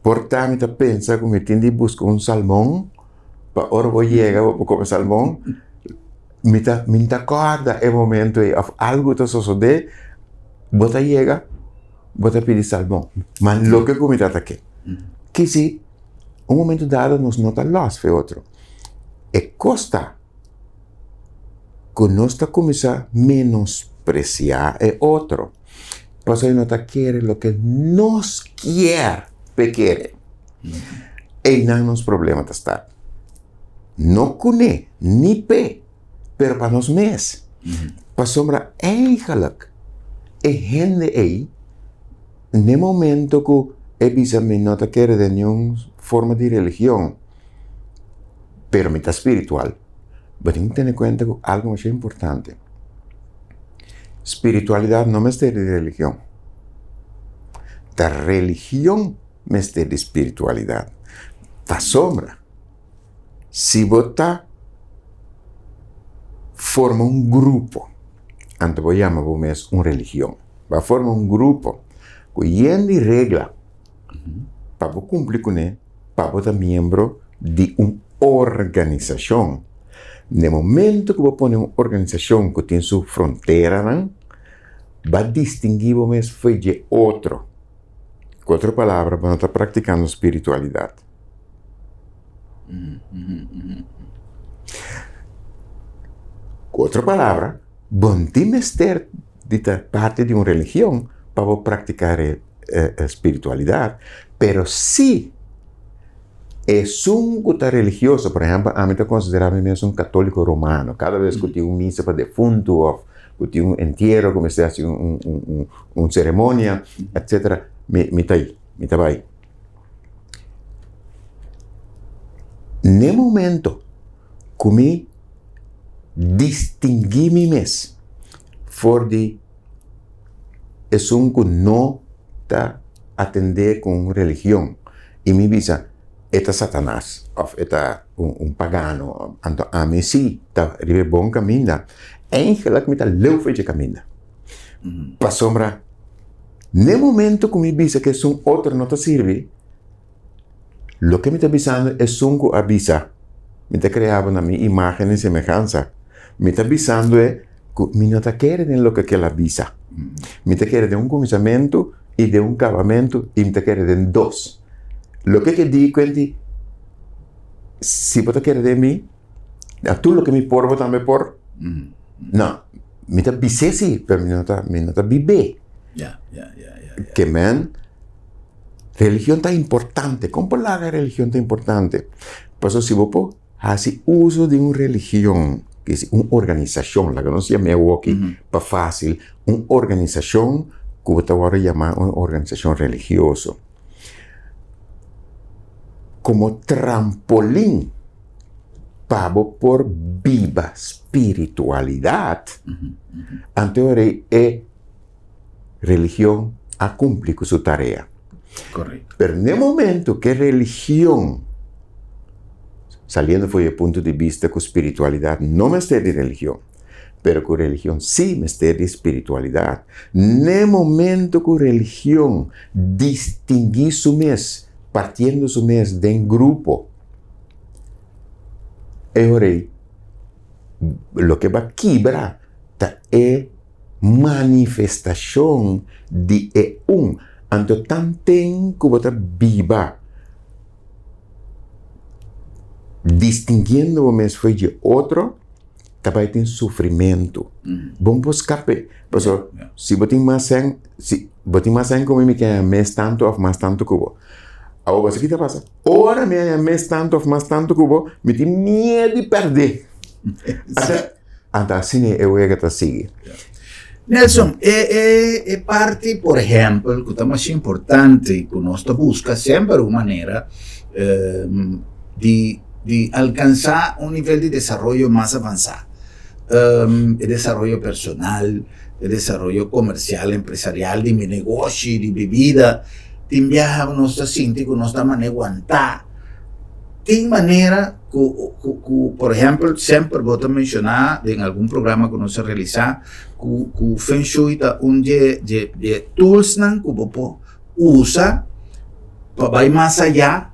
Speaker 2: Por ta mi ta pensa ku mi tin di buska un salmon pa ora bo yega bo por kome salmon. Mi ta mi ta kòrda e momento ei òf algu ta sosodé, bo ta yega. Bo ta pidi salmon, ma loke ku mi ta ta ke. Kisi un momento dado nos no ta lòs fe otro. E kos ta ku nos ta kuminsá menospresiá e otro. Pasobra e no ta kere loke nos kier p'e kere. Einan nos problema ta start. No kuné, ni p'e, pero pa nos mes. Pasobra eigenlijk e hende ei, n'e momento ku e bisa mi no ta kere den niun forma di religion, pero mi ta spiritual, bo tin ku tene kuenta ku algu masha importante. Spiritualidat no mester di religion. Ta religion mester di spiritualidat. Pasobra si bo ta forma un grupo, anto bo yama bo mes un religion. Bo a forma un grupo ku yen di regla pa bo kumpli kuné pa bo ta miembro di un organisashon. Na e momento ku bo pone un organisashon ku tin su fronteranan, bo a distinguí bo mes fo'i dje otro. Ku otro palabra, bo no ta praktikando spiritualidat. Ku otro palabra, bo no tin mester di ta parti di un religion pa bo praktiká spiritualidat, pero si esun ku ta religioso, por ehèmpel ami ta konsiderá mi mes un katóliko romano, kada bes ku tin un misa pa defuntu òf ku tin un entiero ku mester hasi un seremonia etsetera, mi ta ei, mi ta bai. N'e momento ku mi distinguí mi mes for di esun ku no ta atendé ku un religion i mi bisa e ta satanas òf e ta un pagano, anto ami si ta riba e bon kaminda, eigenlik mi ta leu for dje kaminda. Pasobra n'e momento ku mi bisa ku esun otro no ta sirbi, Loke mi ta bisando esun ku a bisa, Mi ta krea bo na mi imágen i semehansa. Mi ta bisando e ku mi no ta kere den loke ku el a bisa. Mi ta kere den un kuminsamentu i den un kabamentu i mi ta kere den dos. Loke ke di kuenti, si bo ta kere den mi, na tur loke mi por bo tambe por. No, mi ta bis'é si, pero mi no ta, mi no ta bib'é. Ke men. Religion ta importante. Kon por laga religion ta importante? Pasobra si bo por hasi uso di un religion, un organisashon, laga nos yam'é awoki pa fásil, un organisashon ku bo ta wòrdu yamá un organisashon religioso, komo trampolin pa bo por biba spiritualidat, anto e ora ei e religion a cumpli cu su tarea.
Speaker 1: Correcto.
Speaker 2: Pero n'e momento cu e religion, saliendo for di e punto di bista cu spiritualidad no mester di religion, pero cu religion si mester di spiritualidad, n'e momento cu religion distingui su mes, partiendo su mes den grupo, e ora ei loke bo a kibra ta e manifestashon di e un. Anto tanten ku bo ta biba distinguiendo bo mes for di otro, ta bai tin sufrimentu. Bo no por skap'e. Pasobra si bo tin mas sèn, si bo tin mas sèn ku mi, mi ke haña mes tantu òf mas tantu ku bo. Awor bo sa ki ta pasa? Ora mi haña mes tantu òf mas tantu ku bo, mi tin miedu di pèrdè. Anto asina e wega ta sigui.
Speaker 1: Nelson, e e e parti por ehempel ku ta mas importante i ku nos ta buska semper un manera di di alkansá un nivel di desaroyo mas avansá. E desaroyo personal, e desaroyo komersial, empresarial di mi negoshi, di mi bida. Tin biaha nos ta sinti ku nos ta mane wantá. Tin manera ku ku ku por ehempel semper bo ta menshoná den algun programa ku nos a realisá ku ku feng shui ta un dje dje dje toolsnan ku bo por usa pa bai mas ayá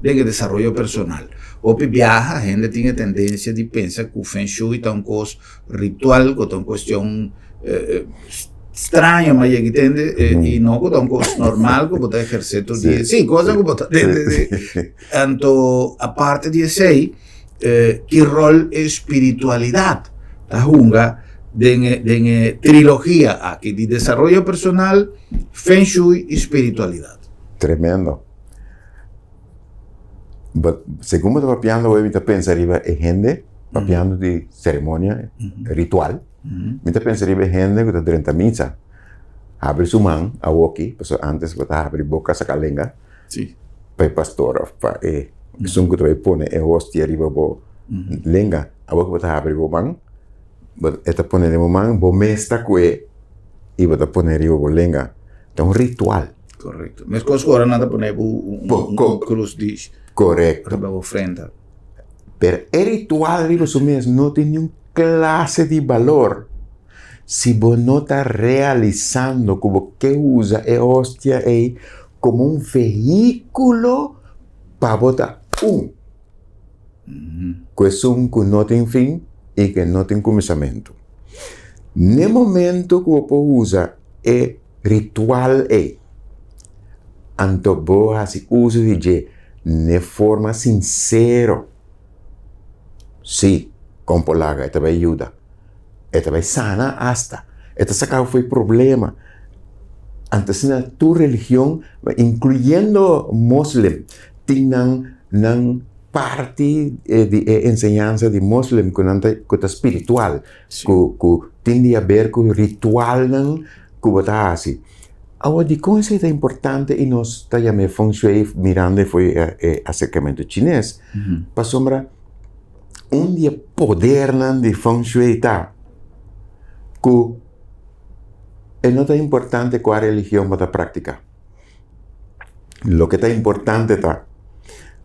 Speaker 1: den e desaroyo personal. Hopi biaha hende tin e tendensia di pensa ku feng shui ta un kos ritual ku ta un kuestion straño ma yega tende i no ku ta un kos normal ku bo ta ehersé tur dia. Sí, cosa ku bo ta tende di. Anto aparte di esei, ki ròl e spiritualidat ta hunga den e den e trilogia aki di desaroyo personal, feng shui i spiritualidat.
Speaker 2: Tremendo. But segun bo ta papiando hoy mi ta pensa riba e hende papiando di ceremonia ritual. Mi ta pensa riba e hende ku ta drenta misa, habri su man awoki, pasobra antes bo ta habri boka saka lenga pa e pastor òf pa e esun ku ta bai pone e hostia riba bo lenga. Awoki bo ta habri bo man, e ta pone den bo man, bo mes ta kue i bo ta pone riba bo lenga. Ta un ritual.
Speaker 1: Korekto. Meskos ku ora nan ta pone bo un krus di
Speaker 2: Korekto.
Speaker 1: riba bo frenta.
Speaker 2: Pero e ritual riba su mes no tin niun klase di balor si bo no ta realisando ku bo ke usa e hostia ei komo un vehíkulo pa bo ta un ku esun ku no tin fin i ku no tin kuminsamentu. N'e momento ku bo por usa e ritual ei, anto bo hasi uso di dje n'e forma sinsero. Sí, kon por laga e ta bai yuda, e ta bai sana asta, e ta saka bo for e problema. Anto asina tur religion, inkluyendo moslim, tin nan nan parti di e enseñansa di moslim ku nan ta ku ta spiritual. Ku ku tin di haber ku ritualnan ku bo ta hasi. Awor dikon esei ta importante i nos ta yam'é feng shui mirando for di e aserkamentu chines? Pasobra un di e podernan di feng shui ta ku e no ta importante kua religion bo ta praktiká. Loke ta importante ta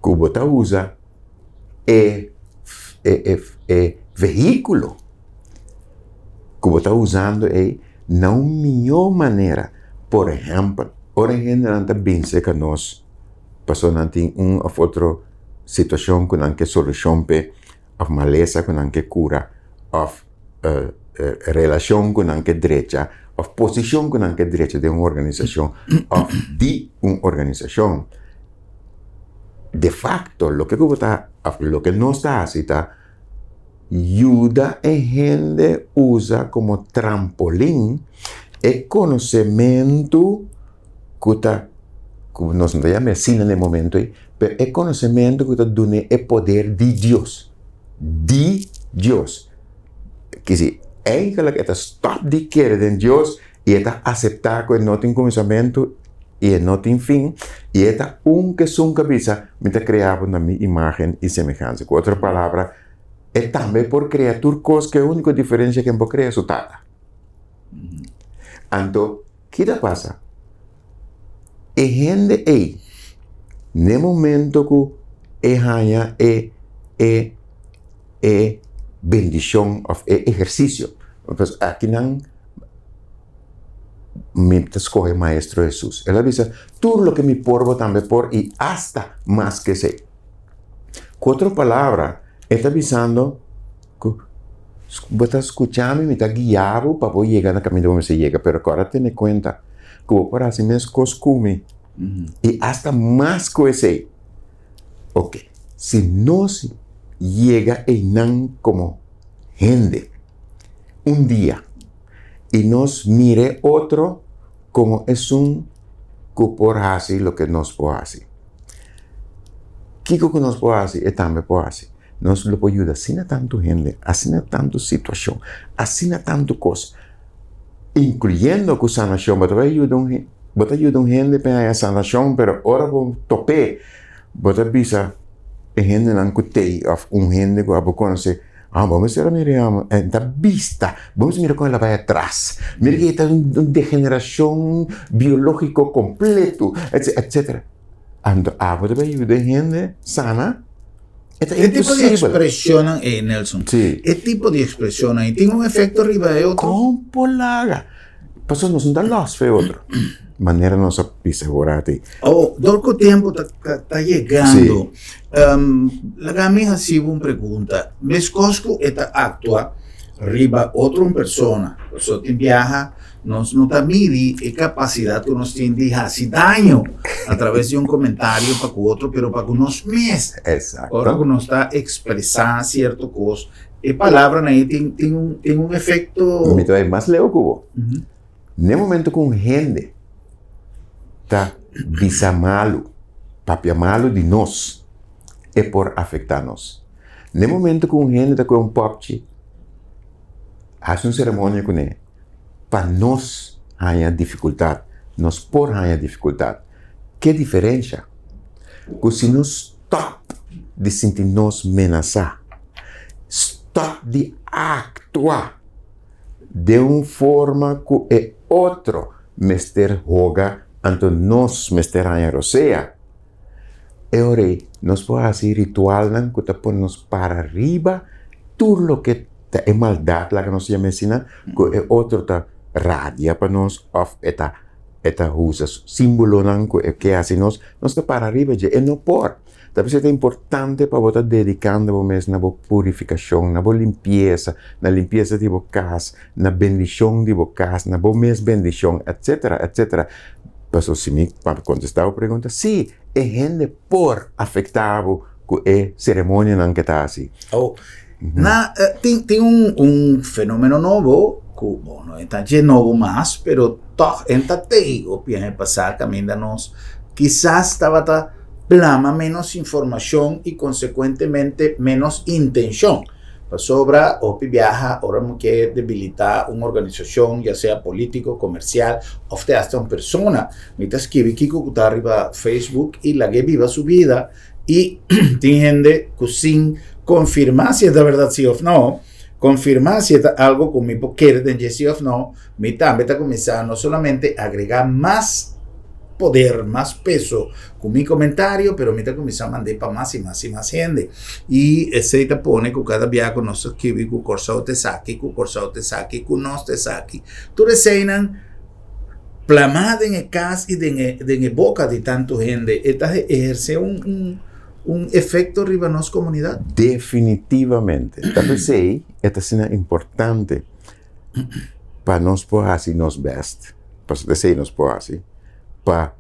Speaker 2: ku bo ta usa e e vehíkulo ku bo ta usando ei na un mihó manera. Por ehèmpel, ora e hendenan ta bin serka nos pasobra nan tin un òf otro situashon ku nan ke solushon p'e òf malesa ku nan ke kura òf relashon ku nan ke drecha òf posishon ku nan ke drecha den un organisashon òf di un organisashon. De facto loke ku bo ta òf loke nos ta hasi ta yuda e hende usa komo trampolin e konosementu ku ta ku nos no ta yama asina na e momento ei pero e konosementu ku ta dun'é e poder di Dios, di Dios. Kisi eigenlijk e ta stòp di kere den Dios i e ta aseptá ku e no tin kuminsamentu i e no tin fin, i e ta un ku esun ku a bisa, Mi ta krea bo na mi imágen i semehansa. Ku otro palabra, e tambe por krea tur kos, ku e úniko diferensia ku e por krea su Tata. Anto, ki ta pasa? E hende ei, n'e momento ku e haña e e e bendishon òf e ehersisio, akinan Mi ta skohe Maestro Hesus. El a bisa, Tur loke mi por bo tambe por i asta mas ku esei. Ku otro palabra, e ta bisando ku bo ta skucha mi, mi ta guia bo pa bo yega na kaminda ku bo mester yega, pero kòrda tene kuenta ku bo por hasi meskos ku mi i asta mas ku esei. Oke, si nos yega einan komo hende un dia i nos mira e otro komo esun ku por hasi loke nos por hasi. Kiko ku nos por hasi, e tambe por hasi. Nos lo por yuda asina tantu hende, asina tantu situashon, asina tantu kos, inkluyendo ku sanashon. Bo ta bai yuda un, bo ta yuda un hende pa e haña sanashon, pero ora bo top'é, bo ta bisa e hendenan ku t'ei òf un hende ku abo konosé, Ah, bo mester a mira e hòmber, e ta bista, bo mester mira kon el a bai atras, mira ke ta un degenerashon biológiko kompleto, etsetera. Anto abo ta bai yuda e hende sana? E ta
Speaker 1: E tipo di
Speaker 2: imposibel.
Speaker 1: ekspreshonnan ei, Nelson,
Speaker 2: Sí.
Speaker 1: e tipo di ekspreshonnan ei tin un efekto riba e otro?
Speaker 2: Kon por laga? Pasobra nos no ta lòs pa e otro, manera nos a bisa awor ati.
Speaker 1: Oh, dor ku tempu ta ta yegando, laga mi hasi bo un pregunta. Meskos ku e ta aktua. riba otro un persona. Pasobra tin biaha nos no ta midi e kapasidat ku nos tin di hasi daño a traves di un komentario pa ku otro, pero pa ku nos mes. Ora ku nos ta ekspresá sierto kos, e palabranan ei tin tin un tin un efekto.
Speaker 2: Mi ta bai mas leu ku bo. N'e momento ku un hende ta bisa malu, papia malu di nos, e por afektá nos. N'e momento ku un hende ta kohe un pòpchi, hasi un seremonia kuné, pa nos haña difikultat, nos por haña difikultat. Ke diferensha? Ku si nos stòp di sinti nos menasá, stòp di aktua den un forma ku e otro mester hoga, anto nos mester haña rosea. E ora ei nos por hasi ritualnan ku ta pone nos para riba tur loke ta e maldat, laga nos yama asina, ku e otro ta radia pa nos òf e ta e ta usa simbolonan ku e ke hasi nos, nos ta para riba dje, e no por. Ta p'esei ta importante pa bo ta dedikando bo mes na bo purifikashon, na bo limpiesa, na limpiesa di bo kas, na bendishon di bo kas, na bo mes bendishon, etsetera, etsetera. Pasobra si mi pa kontestá bo pregunta, sí, e hende por afektá bo ku e seremonianan ke ta hasi.
Speaker 1: Oh, na tin tin un un fenomeno nobo ku bo no e ta dje nobo mas, pero tòg e ta tei hopi aña pasá kaminda nos kisas tabata plama ménos informashon i konsekuentemente ménos intenshon. Pasobra hopi biaha ora mi ke debilitá un organisashon, ya sea polítiko, komersial òf te asta un persona, mi ta skibi kiko ku ta riba Facebook i lag'é biba su bida i tin hende ku sin konfirmá si e ta bèrdat si òf no, konfirmá si e ta algu ku mi por kere den dje si òf no, mi tambe ta kuminsá no solamente agregá mas poder, mas peso ku mi komentario, pero mi ta kuminsá mand'é pa mas i mas i mas hende. I esei ta pone ku kada bia ku nos ta skibi ku Kòrsou ta esaki, ku Kòrsou ta esaki, ku nos ta esaki, tur eseinan plamá den e kas i den e den e boka di tantu hende, e ta ehersé un un un efekto riba nos komunidat.
Speaker 2: Definitivamente. Ta p'esei e ta asina importante pa nos por hasi nos bèst, pasobra esei nos por hasi, pa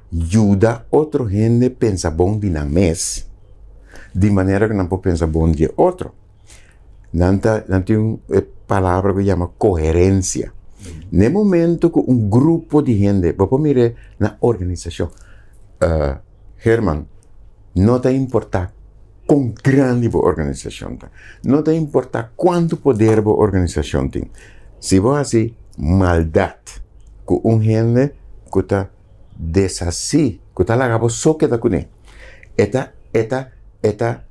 Speaker 2: yuda otro hende pensa bon di nan mes, di manera ku nan por pensa bon di e otro. Nan ta, nan tin un e palabra ku yama koherensia. Na e momento ku un grupo di hende, bo por mir'é na organisashon, Herman, no ta importá kon grandi bo organisashon ta, no ta importá kuantu poder bo organisashon tin, si bo hasi maldat ku un hende ku ta deshasí, ku ta laga bo so keda kuné, e ta e ta e ta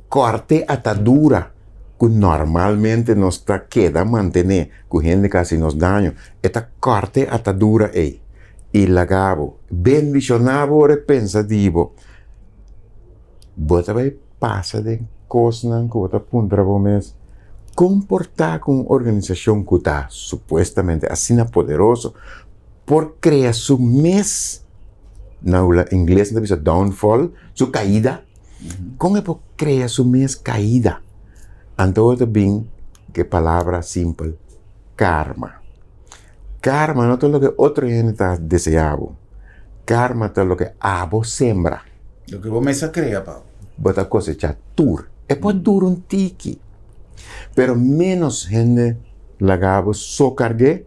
Speaker 2: kòrta e atadura ku normalmente nos ta keda mantené ku hende ku hasi nos daño, e ta kòrta e atadura ei i laga bo, bendishoná bo ora e pensa di bo. Bo ta bai pasa den kosnan ku bo ta puntra bo mes, kon por ta ku un organisashon ku ta supuestamente asina poderoso por krea su mes, na ingles nan ta bisa downfall, su kaida? Kon e por krea su mes kaida? Anto bo ta bin ku e palabra simpel, karma. Karma no ta loke otro hende ta deseá bo. Karma ta loke abo sembra.
Speaker 1: Loke bo mes a krea pa bo.
Speaker 2: Bo ta kosechá tur. E por dura un tiki, pero ménos hende laga bo so karg'é,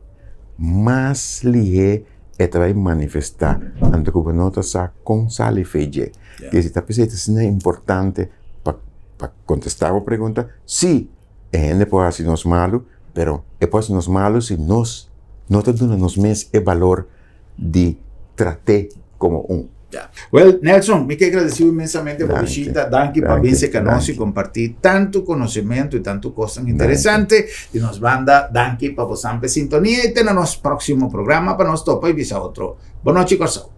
Speaker 2: mas lihé e ta bai manifestá. Anto ku bo no ta sa kon sali fe dje. Kesi ta p'esei ta asina importante pa pa kontestá bo pregunta, sí, E hende por hasi nos malu, pero e por hasi nos malu si nos no ta duna nos mes e balor di trat'é komo un.
Speaker 1: Ya. Well, Nelson, mi ke gradesí bo inmensamente pa bo bishita. Danki pa bin serka nos i kompartí tantu konosementu i tantu kosnan interesante. Di nos banda, danki pa bo sampe sintonia i te na nos próksimo programa pa nos topa i bisa otro. Bonochi Kòrsou.